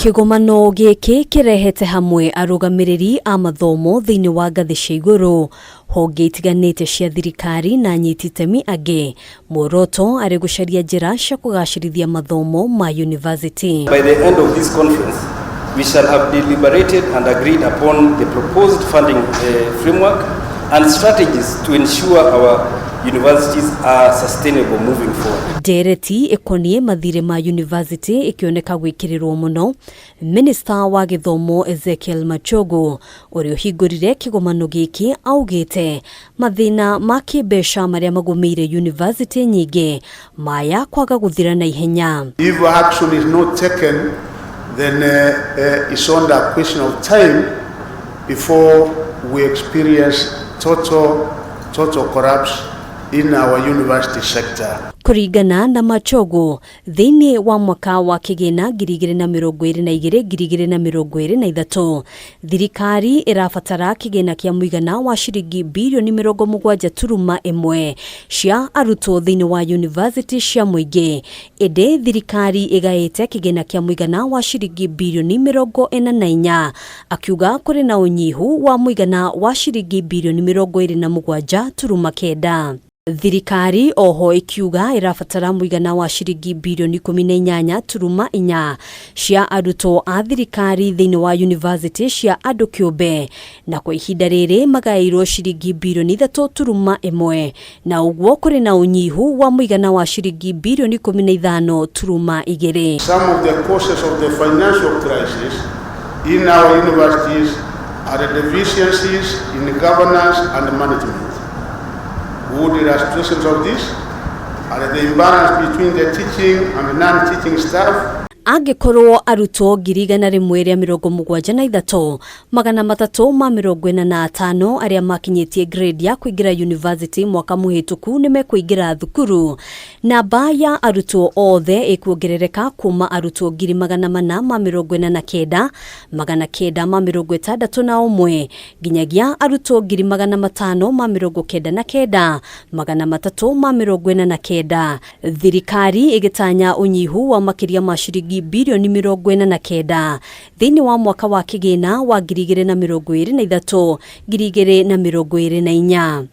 Kĩgomano gĩkĩ kĩrehete hamwe arũgamĩrĩri a mathomo thĩinĩ wa ngathĩ cia igũrũ, honge itiganĩte cia thirikari na anyiti itemi angĩ, muoroto arĩ gũcaria njĩra cia kũgacĩrithia mathomo ma university. By the end of this conference, we shall have deliberated and agreed upon the proposed funding framework and strategies to ensure our universities are sustainable moving forward. Ndereti ĩkoniĩ mathirĩ ma university ĩkĩoneka gwĩkĩrĩrwo mũno. Minista wa gĩthomo Ezekiel Machogu, ũrĩa ũhingũrire kĩgomano gĩkĩ, augĩte mathĩna ma kĩmbeca marĩa magũmĩire university nyingĩ maya kwaga gũthira na ihenya. If action is not taken, then it's only a question of time before we experience total collapse in our university sector. Kũringana na Machogu, thĩinĩ wa mwaka wa kĩgĩna 2022 2023, thirikari ĩrabatara kĩgĩna kĩa mũigana wa ciringi birioni 70.1 cia arutwo thĩinĩ wa university cia mũingĩ, ĩndĩ thirikari ĩgaĩte kĩgĩna kĩa mũigana wa ciringi birioni 44, akiuga kũrĩ na ũnyihu wa mũigana wa ciringi birioni 27.9. Thirikari oho ikiuga ĩrabatara mũigana wa ciringi birioni 18.4 cia arutwo a thirikari thĩinĩ wa university cia andũ kĩũmbe, na kwa ihinda rĩrĩ magaĩirwo ciringi birioni 3.1, na ũguo kũrĩ na ũnyihu wa mũigana wa ciringi birioni 15.2. Some of the causes of the financial crisis in our universities are the deficiencies in governance and management. Good illustrations of this are the imbalance between the teaching and non-teaching staff. Angĩkorwo arutwo 173,345 arĩa makinyĩtie grade ya kũingĩra university mwaka mũhĩtũku nĩ mekũingĩra thukuru, namba ya arutwo othe ĩkuongerereka kuma arutwo 449,961 nginyagia arutwo 599,349. Thirikari ĩgĩtanya ũnyihu wa makĩria ma ciringi birioni 49 thĩinĩ wa mwaka wa kĩgĩna wa 2023 2024.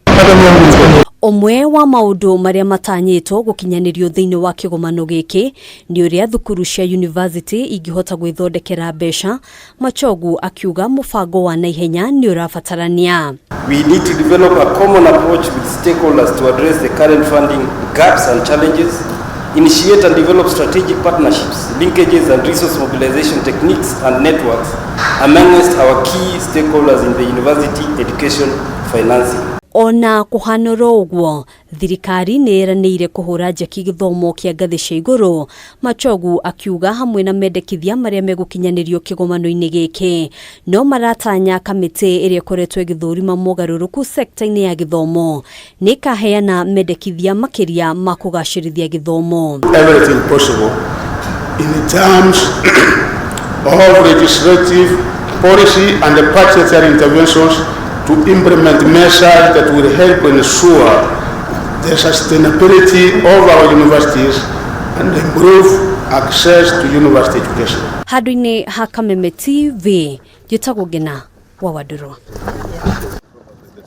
Ũmwe wa maũndũ marĩa matanyĩtwo gũkinyanĩrio thĩinĩ wa kĩgomano gĩkĩ nĩ ũrĩa thukuru cia university ingĩhota gwĩthondekera mbeca. Machogu akiuga mũbango wa naihenya nĩ ũrabatarania. We need to develop a common approach with stakeholders to address the current funding gaps and challenges, initiate and develop strategic partnerships, linkages and resource mobilization techniques and networks amongst our key stakeholders in the university education financing. Ona kũhanũra ũguo, thirikari nĩ ĩranĩire kũhũra njeki gĩthomo kĩa ngathĩ cia igũrũ. Machogu akiuga hamwe na mendekithia marĩa megũkinyanĩrio kĩgomano-inĩ gĩkĩ, no maratanya kamĩtĩ ĩrĩa ĩkoretwo ĩgĩthũrima mogarũrũku sekta-inĩ ya gĩthomo nĩ ĩkaheana mendekithia makĩria ma kũgacĩrithia gĩthomo. Everything possible in terms of legislative policy and the budgetary interventions to implement measures that will help ensure the sustainability of our universities and improve access to university education. Handũ-inĩ ha Kameme TV, njĩtagwo Ngena wa Wandũrũ.